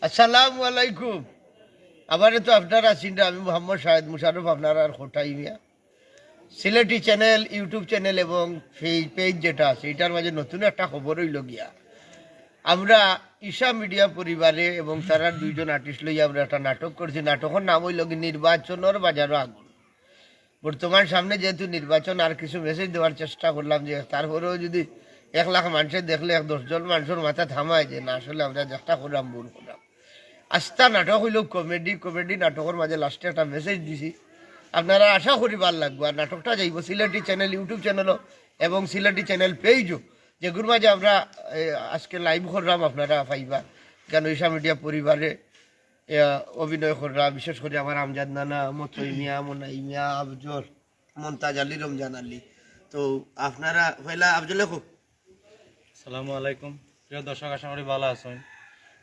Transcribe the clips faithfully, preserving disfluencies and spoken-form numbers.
আসসালামু আলাইকুম। আবারও তো আপনারা আছেন, আমি মোহাম্মদ শাহেদ মুশাররফ, আপনারার কটাই মিয়া। সিলেটি চ্যানেল, YouTube চ্যানেল এবং পেজ, পেজ যেটা আছে, এটার মাঝে নতুন একটা খবর অইলো গিয়া, আমরা ঈশা মিডিয়া পরিবারে এবং তারার দুইজন আর্টিস্ট লইয়া আমরা একটা নাটক করছি। নাটকর নাম অইলো গি নির্বাচনর বাজারো আগুন। বর্তমান সামনে যেহেতু নির্বাচন, আর কিছু মেসেজ দেওয়ার চেষ্টা করলাম যে তারপরেও যদি এক লাখ মানুষে দেখলে এক দশজন মানুষর মাথা থামায় যে না, আসলে আমরা চেষ্টা করলাম, ভুল করলাম। আস্তা নাটক অইলো কমেডি। কমেডি নাটকর মাঝে লাস্টে একটা মেসেজ দিছি, আপনারা আশা করি ভালা লাগবো। আর নাটকটা যাইবো সিলেটি চ্যানেল, YouTube চ্যানেলও এবং সিলেটি চ্যানেল পেজও, যেগুর মাঝে আমরা এ, আজকে লাইভ করলাম, আপনারা পাইবা। কেন ঈশা মিডিয়া পরিবারে এ, অভিনয় কররা, বিশেষ করি আমার আমজাদ নানা, মতই মিয়া, মনাই মিয়া, আফজল, মন্তাজ আলী, রমজান আলী। তো আপনারা পয়লা আফজলে খুব আসসালামু আলাইকুম। প্রিয় দর্শক, আশা করি ভালা আছইন।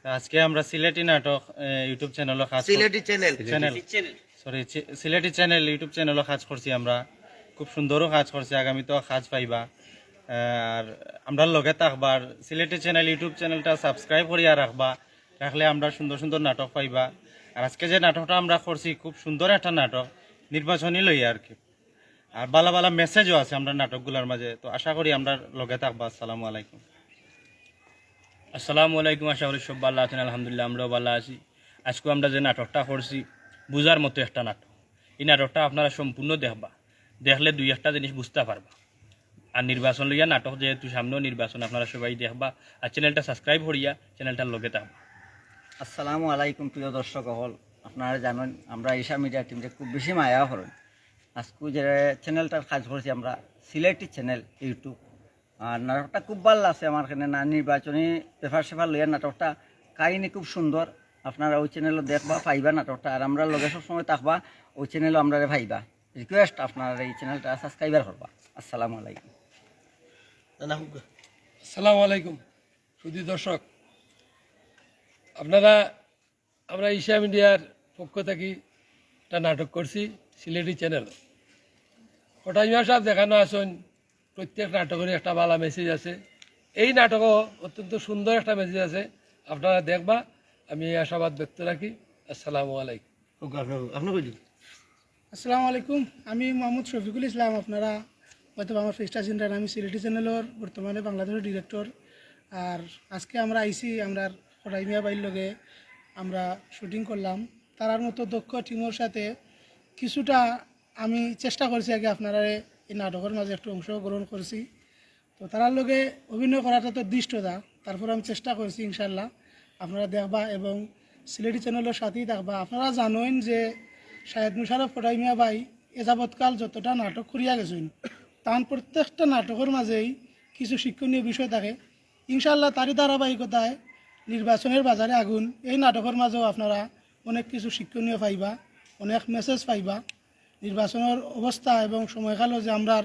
আজকে আমরা সিলেটি নাটক, এ, YouTube চ্যানেলও কাজ কর- Sylheti channel. Channel. Channel. Sorry, চি-, সিলেটি চ্যানেল, YouTube চ্যানেলও কাজ করছি আমরা। খুব সুন্দরও কাজ করছি, আগামীতেও কাজ পাইবা। এ, আর আমরার লগে থাকবা, আর সিলেটি চ্যানেল, YouTube চ্যানেলটা সাবস্ক্রাইব করিয়া রাখবা, রাখলে আমরা সুন্দর সুন্দর নাটক পাইবা। আর আজকে যে নাটকটা আমরা করছি, খুব সুন্দর একটা নাটক, নির্বাচনী লইয়া আর কি। আর ভালা ভালা মেসেজও আছে আমরা নাটকগুলার মাঝে, তো আশা করি আমরার লগে থাকবা। আসসালামু আলাইকুম। আসসালামু আলাইকুম, আশা করি সব ভালা আছইন। আলহামদুলিল্লাহ, আমরাও ভালা আছি। আজকে আমরা যে নাটকটা করছি, বুঝার মতো একটা নাটক। এই নাটকটা আপনারা সম্পূর্ণ দেখবা, দেখলে দুই একটা জিনিস বুঝতা পারবা। আর নির্বাচন লইয়া নাটক, যেহেতু সামনেও নির্বাচন, আপনারা সবাই দেখবা। আর চ্যানেলটা সাবস্ক্রাইব করিয়া চ্যানেলটার লগে থাকবা। আসসালামু আলাইকুম প্রিয় দর্শক অকল, আপনারা জানইন আমরা ঈশা মিডিয়া টিমরে খুব বেশি মায়া করইন। আজকে যে চ্যানেলটার কাজ করছি আমরা, সিলেটি চ্যানেল YouTube, আর নাটকটা খুব ভালা লাগছে আমার কেনে। না, নির্বাচনী ব্যাপার স্যাপার লইয়া নাটকটা, কাহিনী খুব সুন্দর। আপনারা ওই চ্যানেলও দেখবা, পাইবা নাটকটা, আর আমরার লগে সবসময় থাকবা, ওই চ্যানেলও আমরারে পাইবা। রিকোয়েস্ট, আপনারা এই চ্যানেলটা সাবস্ক্রাইবার করবা। আসসালামু আলাইকুম। না, না, খুব আসসালামু আলাইকুম সুধী দর্শক, আপনারা, আমরা ঈশা মিডিয়ার পক্ষ থাকি একটা নাটক করছি সিলেটি চ্যানেল। কটাই মিয়া সাহেব যেখানো আছইন, প্রত্যেক নাটকেরই একটা ভালা মেসেজ আছে। এই নাটকও অত্যন্ত সুন্দর একটা মেসেজ আছে, আপনারা দেখবা। আমি এই আশাবাদ ব্যক্ত রাখি। আসসালামু আলাইকুম। ওকে, আপনি, আপনি কই দিন? আসসালামু আলাইকুম, আমি মোহাম্মদ শফিকুল ইসলাম। আপনারা হয়তো আমার ফেসটা চিনরা না, আমি সিলেটি চ্যানেলর বর্তমানে বাংলাদেশর ডিরেক্টর। আর আজকে আমরা আইছি, আমরার কটাই মিয়া ভাইর লগে আমরা শুটিং করলাম। তারার মতো দক্ষ টিমর সাথে কিছুটা আমি চেষ্টা করছি আগে আপনারারে এই নাটকর মাঝে একটু অংশগ্রহণ করছি। তো তারার লগে অভিনয় করাটা তো দৃষ্টতা, তারপর আমি চেষ্টা করছি ইনশাল্লাহ আপনারা দেখবা এবং সিলেটি চ্যানেলর সাথেই থাকবা। আপনারা জানইন যে শাহেদ মুশাররফ কটাই মিয়া ভাই এ যাবৎকাল যতটা নাটক করিয়া গেছইন, তান প্রত্যেকটা নাটকর মাঝেই কিছু শিক্ষণীয় বিষয় থাকে। ইনশাআল্লাহ তারই ধারাবাহিকতায় নির্বাচনের বাজারে আগুন এই নাটকর মাঝেও আপনারা অনেক কিছু শিক্ষণীয় পাইবা, অনেক মেসেজ পাইবা। নির্বাচনের অবস্থা এবং সময়কালও যে আমরার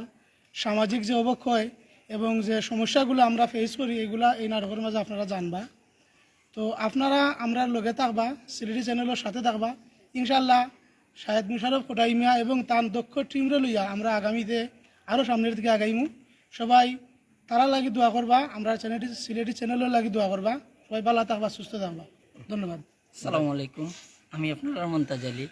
সামাজিক যে অবক্ষয় এবং যে সমস্যাগুলো আমরা ফেস করি, এগুলা এই নাটকর মাঝে আপনারা জানবা। তো আপনারা আমরার লগে থাকবা, সিলেটি চ্যানেলর সাথে থাকবা। ইনশাআল্লাহ শাহেদ মুশাররফ কটাই মিয়া এবং তান দক্ষ টিমরে লইয়া আমরা আগামীতে আরও সামনের দিকে আগাইমু। সবাই তারার লাগি দোয়া করবা, আমরার চ্যানেলটি, সিলেটি চ্যানেলর লাগি দোয়া করবা। সবাই ভালা থাকবা, সুস্থ থাকবা। ধন্যবাদ। আসসালামু আলাইকুম, আমি আপনারার মন্তাজ আলী।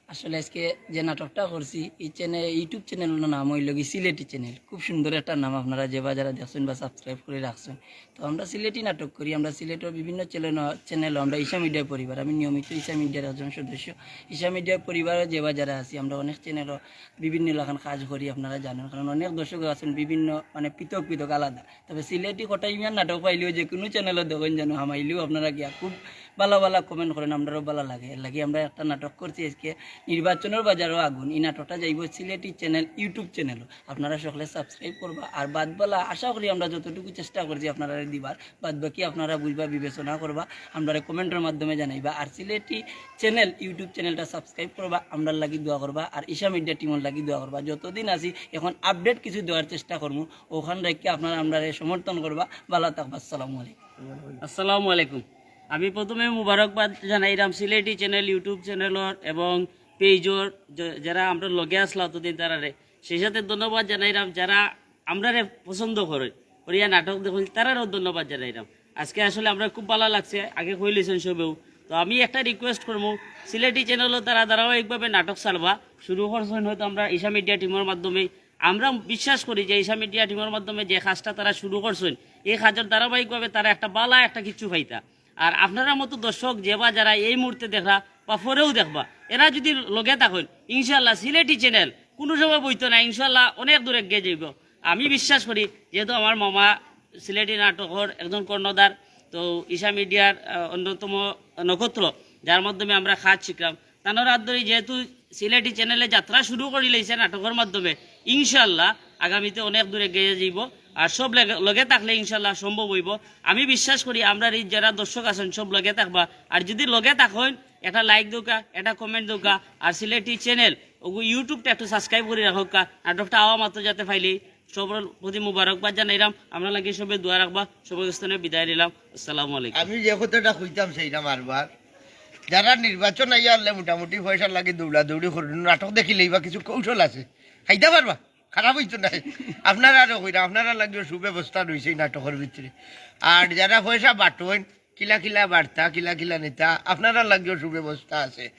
আসলে আজকে যে নাটকটা করছি, এই চ্যানেল, YouTube চ্যানেলর নাম অইলো গি সিলেটি চ্যানেল। খুব সুন্দর একটা নাম, আপনারা যে বা যারা দেখছইন বা সাবস্ক্রাইব করি রাখছইন। তো আমরা সিলেটি নাটক করি, আমরা সিলেটর বিভিন্ন চ্যানেল, চ্যানেলও আমরা ঈশা মিডিয়ার পরিবার, আমি নিয়মিত ঈশা মিডিয়ার একজন সদস্য। ঈশা মিডিয়ার পরিবারও যে বা যারা আছি, আমরা অনেক চ্যানেলও বিভিন্ন লাখান কাজ করি, আপনারা জানইন, কারণ অনেক দর্শক আছইন বিভিন্ন, মানে, পৃথক পৃথক আলাদা। তবে সিলেটি কটাই মিয়ার নাটক পাইলেও যে কুনু চ্যানেলও দেখইন যেন হামাইলেও আপনারা গিয়া খুব ভালা ভালা কমেন্ট করইন, আমরারও ভালা লাগে। এর লাগি আমরা একটা নাটক করছি আজকে, নির্বাচনর বাজারো আগুন। এই নাটকটা যাইবো সিলেটি চ্যানেল, YouTube চ্যানেলও। আপনারা সকলে সাবস্ক্রাইব করবা। আর বাদ বালা আশা করি আমরা যতটুকু চেষ্টা করছি আপনারারে দিবার, বাদ বাকি আপনারা বুঝবা, বিবেচনা করবা, আমরারে কমেন্টর মাধ্যমে জানাইবা। আর সিলেটি চ্যানেল, YouTube চ্যানেলটা সাবস্ক্রাইব করবা, আমরার লাগি দোয়া করবা, আর ঈশা মিডিয়া টিমর লাগি দোয়া করবা। যতদিন আছি এখন আপডেট কিছু দেওয়ার চেষ্টা করমু, অখান রাখিয়া আপনারা আমরারে সমর্থন করবা। ভালা থাকবা। আসসালামু আলাইকুম। আসসালামু আলাইকুম। আমি প্রথমে মুবারকবাদ জানাইরাম সিলেটি চ্যানেল, YouTube চ্যানেলর এবং পেজর যে-, যারা আমরার লগে আছলা অতদিন তারারে, সেই সাথে ধন্যবাদ জানাইরাম যারা আমরারে পছন্দ করইন, করিয়া নাটক দেখইন, তারারেও ধন্যবাদ জানাইরাম। আজকে আসলে আমরার খুব ভালা লাগছে, আগে কইলিছইন সবেউ, তো আমি একটা রিকোয়েস্ট করমু, সিলেটি চ্যানেলও তারা ধারাবাহিকভাবে নাটক চালবা, শুরু করছইন হয়তো আমরা ঈশা মিডিয়া টিমর মাধ্যমে। আমরা বিশ্বাস করি যে ঈশা মিডিয়া টিমর মাধ্যমে যে কাজটা তারা শুরু করছইন, এই কাজর ধারাবাহিকভাবে তারা একটা বালা একটা কিছু পাইতা। আর আপনারা মতো দর্শক যে বা যারা এই মুহূর্তে দেখরা বা পরেও দেখবা, এরা যদি লগে থাকইন, ইনশাল্লাহ সিলেটি চ্যানেল কোনো সময় বইতো না, ইনশাল্লাহ অনেক দূর এগিয়ে যাইব। আমি বিশ্বাস করি, যেহেতু আমার মামা সিলেটি নাটকর একজন কর্ণধার, তো ঈশা মিডিয়ার আহ, অন্যতম নক্ষত্র, যার মাধ্যমে আমরা কাজ শিখলাম, তানোর হাত ধরে যেহেতু সিলেটি চ্যানেলে যাত্রা শুরু করি লাইছে নাটকর মাধ্যমে, ইনশাল্লাহ আগামীতে অনেক দূর এগিয়ে যাইব। আর সব লগে- লগে থাকলে ইনশাল্লাহ সম্ভব হইব। আমি বিশ্বাস করি আমরার এই যারা দর্শক আছেন সব লগে থাকবা। আর যদি লগে থাকইন, একটা লাইক দৌকা, একটা কমেন্ট দৌকা, আর সিলেটি চ্যানেল ওগু ইউটিউবটা একটু সাবস্ক্রাইব করে রাখউক্কা, নাটকটা আওয়া মাত্র যাতে পাইলে। সবর প্রতি মুবারকবাদ জানাইলাম, আমরা লাগি সবে দোয়া রাখবা। সবার কাছ থেকে বিদায় নিলাম, আসসালামু আলাইকুম। আমি যে কথাটা কইতাম সেইটা মারবার, যারা নির্বাচন আইয়া আনলে মোটামুটি পয়সার লাগি দৌড়াদৌড়ি করইন, নাটক দেখিলেই বা কিছু কৌশল আছে, খাইতা পারবা, খারাপ হইতো নাই। আপনারা আরো কইরা, আপনারা লাগিও সুব্যবস্থা রইছে এই নাটকর ভিতরে। আর যারা পয়সা বাটইন, কিলা কিলা বার্তা, কিলা কিলা নেতা, আপনারা লাগিও সুব্যবস্থা আছে।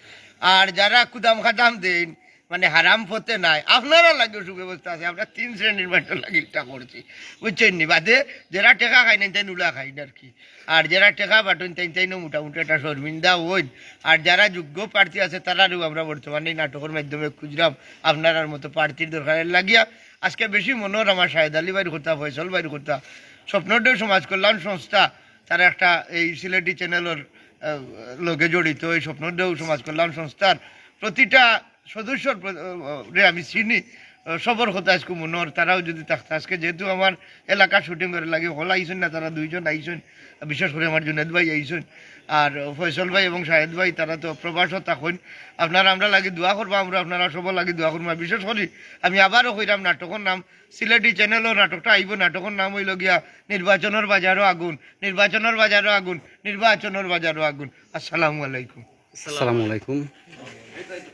আর যারা কুদাম খাদাম দেইন, মানে হারাম পথে নাই, আপনারা লাগিও সুব্যবস্থা আছে। আমরা তিন শ্রেণীর মানুষর লাগি ইটা করছি, বুঝছইন নি? বাদে যারা টেকা খাইন, তাইন উলা খাইন আর কি। আর যারা টেকা বাটইন, তাইন তাইনও মোটামুটি একটা শর্মিন্দা হইন। আর যারা যোগ্য প্রার্থী আছে, তারারও আমরা বর্তমানে এই নাটকর মাধ্যমে খুঁজরাম আপনারার মতো প্রার্থীর দরকারের লাগিয়া। আজকে বেশি মনে অর আমার শাহেদ আলী ভাইর কথা, ফয়সল ভাইর কথা, স্বপ্নদেও সমাজ কল্যাণ সংস্থা, তারা একটা এই সিলেটি চ্যানেলর আহ, লগে জড়িত এই স্বপ্নদেও সমাজ কল্যাণ সংস্থার প্রতিটা সদস্যর প্র- আহ, রে আমি চিনি। আহ, সবর কথা আজকে মনে অর, তারাও যদি থাকতো আজকে, যেহেতু আমার এলাকার শুটিং করার লাগি হকল আইছইন না, তারা দুইজন আইছইন, বিশেষ করে আমার জুনেদ ভাই আইছইন, আর ফয়সল ভাই এবং শাহেদ ভাই, তারা তো প্রবাসও থাকইন। আপনারা আমরার লাগি দোয়া করবা, আমরা আপনারা সবর লাগি দোয়া করবা। বিশেষ করি আমি আবারও কইরাম, নাটকর নাম সিলেটি চ্যানেলও নাটকটা আইব, নাটকর নাম হইল গিয়া নির্বাচনের বাজারও আগুন, নির্বাচনের বাজারও আগুন, নির্বাচনের বাজারও আগুন। আসসালামু আলাইকুম। আসসালামু আলাইকুম।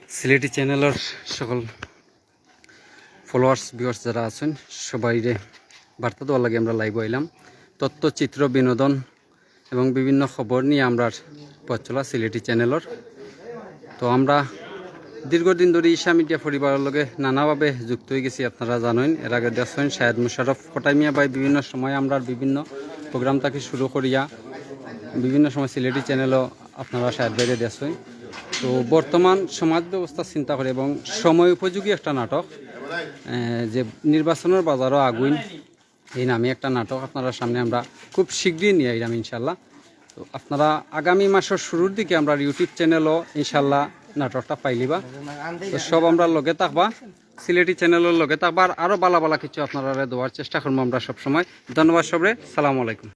সিলেটি চ্যানেলর সকল ফলোয়ার্স, ভিউয়ার্স যারা আছেন, সবাইরে বার্তা দেওয়ার লাগি আমরা লাইভ আইলাম। তথ্যচিত্র, বিনোদন এবং বিভিন্ন খবর নিয়ে আমরার পথ চলা সিলেটি চ্যানেলর। তো আমরা দীর্ঘদিন ধরে ঈশা মিডিয়া পরিবারর লগে নানাভাবে যুক্ত হয়ে গেছি, আপনারা জানেন। এর আগে দেখছেন শাহেদ মুশাররফ কটাই মিয়া ভাই বিভিন্ন সময় আমরার বিভিন্ন প্রোগ্রাম থাকি শুরু করিয়া বিভিন্ন সময় সিলেটি চ্যানেলও আপনারা শাহেদ ভাইরে দেখছেন। তো বর্তমান সমাজ ব্যবস্থা চিন্তা করে এবং সময় উপযোগী একটা নাটক, এ, যে নির্বাচনের বাজারও আগুন, এই নামে একটা নাটক আপনারা সামনে আমরা খুব শীঘ্রই নিয়ে আইলাম ইনশাল্লাহ। তো আপনারা আগামী মাসের শুরুর দিকে আমরা ইউটিউব চ্যানেলও ইনশাল্লাহ নাটকটা পাইলিবা। তো সব আমরা লগে থাকবা, সিলেটি চ্যানেলর লগে থাকবা, আর আরও বালা বালা কিছু আপনারা দেওয়ার চেষ্টা করবো আমরা সবসময়। ধন্যবাদ সবরে, সালামু আলাইকুম।